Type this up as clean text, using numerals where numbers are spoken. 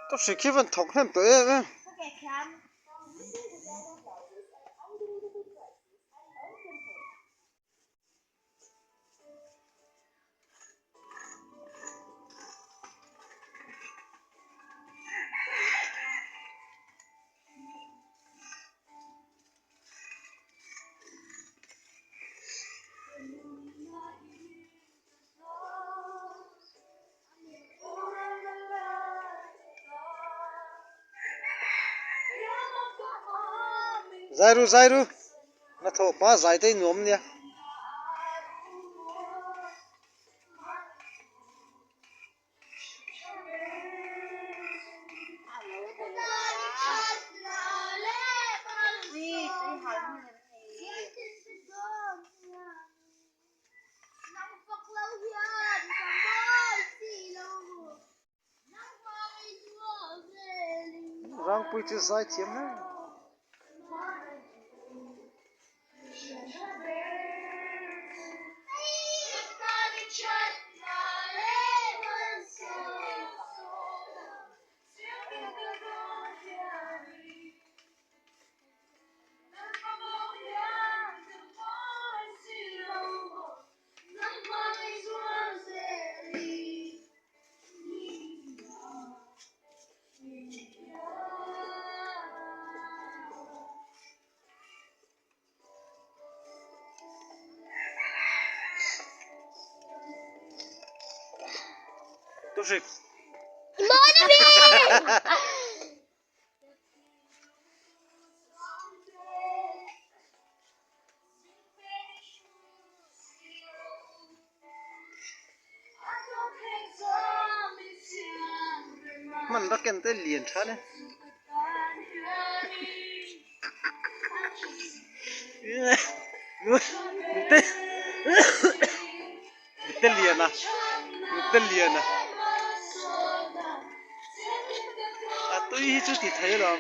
Ka hri khi van thawk hnem tawh em em. Zai ru zai ru na thawh hma zai te nuam nia. Rangpui chu zai thiam hle. Tushik. Hman rak ken te lian tha le. Te te lian a te lian a a tui hi chu ti thei lo.